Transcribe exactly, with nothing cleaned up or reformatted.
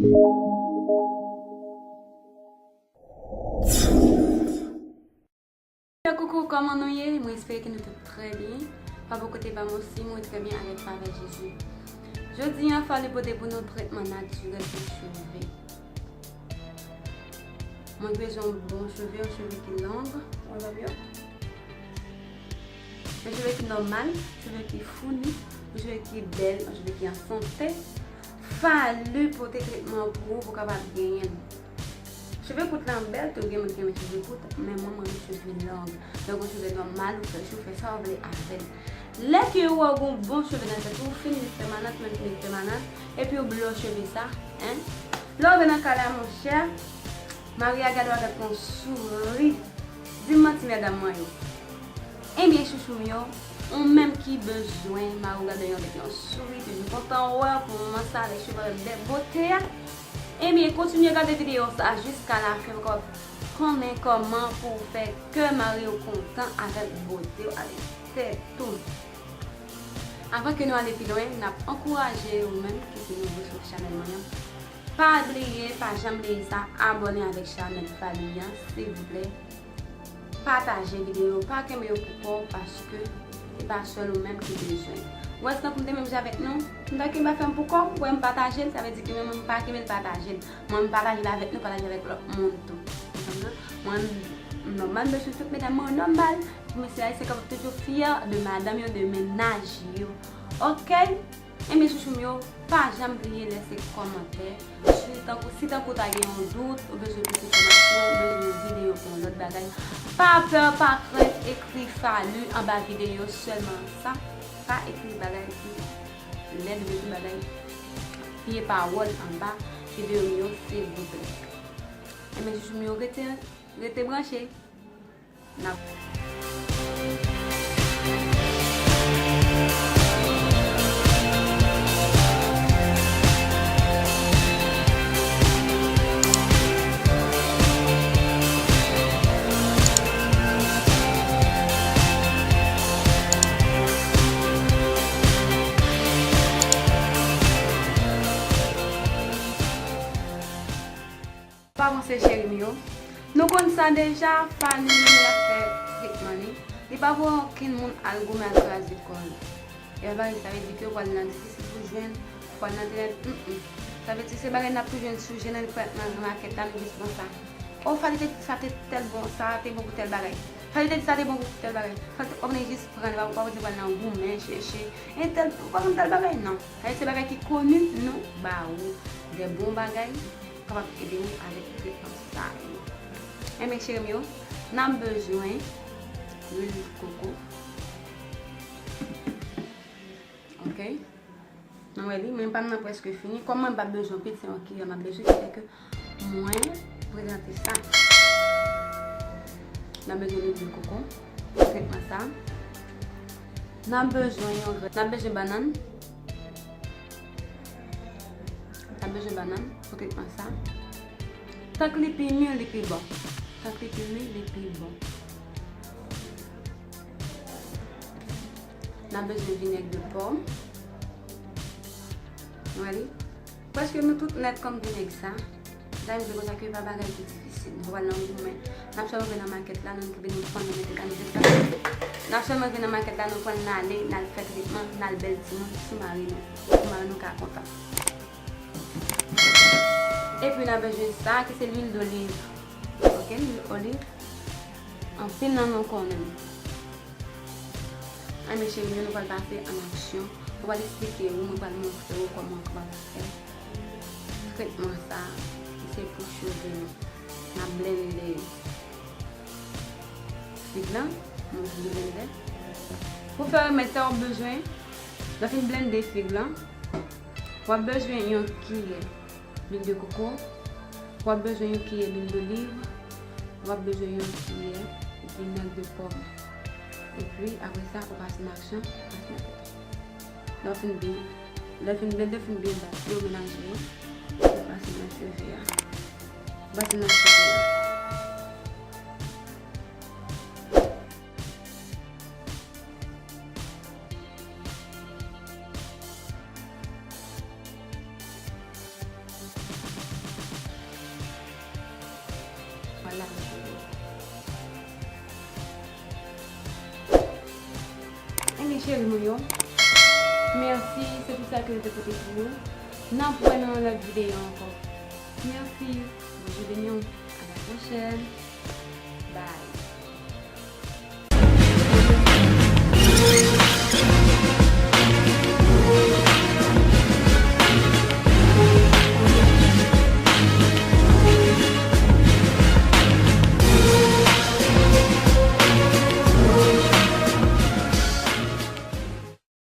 Hello, koukou, kòman nou ye? Mwen espere ke nou tout trè byen. Pa bò kote pa m osi, mwen trè byen avèk favè Jezi. Jodi a, Fally pote pou nou tretman natirèl pou cheve. Mwen bezwen yon bon cheve, yon cheve ki long, yon cheve ki nòmal, yon cheve ki founi, yon cheve ki bèl, yon cheve ki an sante. Fally pote tretman pou ou, pou w kapab genyen l. Cheve kout lan bèl tou, gen moun ki renmen cheve kout, men mwen, mwen renmen cheve long. Donk, yon cheve nòmal, ou fè, ou fè sa w vle avè l. Lè ke ou wè w gen yon bon cheve nan tèt ou, ou fin met pèmanan, ou fin met pèmanan, epi ou blo cheve sa, en. Lè w rive nan kay la, monchè, mari a gade w avèk yon souri. Di m manti, medam mwen yo. Ebyen, chouchou m yo, ou menm ki bezwen mari w gade w avèk yon souri, toujou kontan wè w pou moman sa, avèk cheve avèk bèl bote a, ebyen, kontinye gade videyo sa jiska lafen pou w kapab konnen kòman pou w fè kè mari w kontan avèk bote w, avèk tèt ou. Avan ke nou ale pi lwen, n ap ankouraje ou menm ki se nouvo sou chanèl mwen an. Pa bliye, pa janm bliye sa, abòne avèk chanèl Fally an, silvouplè. Pataje videyo, pa kenbe yo pou kò w, paske se pa sèl ou menm ki bezwen. Ou wè, se tankou m te menm jan avèk nou, m ta kenbe afè m pou kò m, ou wè m pataje l, sa vle di ke mwen menm m pa kenbe l pataje l. Mwen m pataje l avèk nou, pataje avèk lòt moun tou. Ou konprann? Mwen m nòmal, m bezwen tout medam mwen nòmal, pou mesye ayisyen kapab toujou fyè de madanm yo, de mennaj yo. Oke? Ebyen, chouchou m yo, pa janm bliye lèse kòmantè. Si tankou, si tankou ta gen yon dout, ou bezwen plis enfòmasyon, ou bezwen yon videyo pou yon lòt bagay, pa pè, pa krent, ekri Fally anba videyo sèlman sa. Pa ekri bagay ki lèd, ou ekri bagay, pye pawòl anba videyo m yo, silvouplè. Ebyen, chouchou m yo, rete, rete branche. N ap Pa panse, cheri m yo. Nou konn sa deja, Fally menm l ap fè tretman li. Li pa voye okenn moun al goumen, al kraze kò l. E pa sa vle di ke w pral nan difisil pou jwenn, w pral nan tènèb, mm, mm. Sa vle di se bagay n ap tou jwenn sou je nan, nan makèt la, nou jis pran sa. O, Fally te di sa te tèl bon, sa te bon pou tèl bagay. Fally te di sa te bon pou tèl bagay. Fally te, w ap jis pran li, w ap, w ap di w pral nan goumen, chèche. E tèl, w pa konn tèl bagay, non. Sa vle di se bagay ki koni, nou ba ou de bon bagay. Kapab ede w avèk tretman sa yo. Ebyen, cheri m yo, n ap bezwen lwil koko. Oke? Nou wè li, men pa m nan prèske fini. Kòm mwen pa bezwen anpil, se yon kiyè m ap bezwen, ki fè ke mwen prezante sa. N ap bezwen lwil koko pou tretman sa. N ap bezwen yon grenn, n ap bezwen bannann. N ap bezwen bannann pou tretman sa. Tank li pi mi, li pi bon. Tank li pi mi, li pi bon. N ap bezwen vinèg de pòm. Nou wè li? Prèske nou tout nèt kòm vinèg sa. Sa vle di konsa ke pa bagay ki difisil. Nou pral nan goumen. N ap sèlman rive nan makèt la, nou kenbe nou pran, nou mete nan zepay. N ap sèlman rive nan makèt la, nou pran, n ale, n al fè tretman, n al bèl timoun, sou mari nou. Sou mari nou ka kontan. Epi n ap bezwen sa, ki se lwil doliv. Oke, lwil oliv. Anpil nan nou konnen. Ebyen, cheri m yo, nou pral pase an aksyon. Mwen pral eksplike ou, mwen pral montre ou kòman ou kapab fè tretman sa, ki se pou cheve nou. N ap blende fig lan, nou blende. Pou fè remèd sa, w ap bezwen, lè w fin blende fig lan, w ap bezwen yon kiyè lwil de koko, w ap bezwen yon kiyè lwil doliv, w ap bezwen yon kiyè vinèg de pòm. Epi, apre sa, ou pase nan aksyon, ou pase nan tèt. Lè w fin byen, lè w fin blende, fin byen bat yo, melange yo, ou pase nan cheve a. Ou pase nan cheve a. L ap retounen. Ebyen, cheri mwen yo, mèsi, se tout sa ke nou te pote pou nou. N ap wè nan yon lòt videyo ankò. Mèsi, Bondye beni w. A la pwochèn. Bye.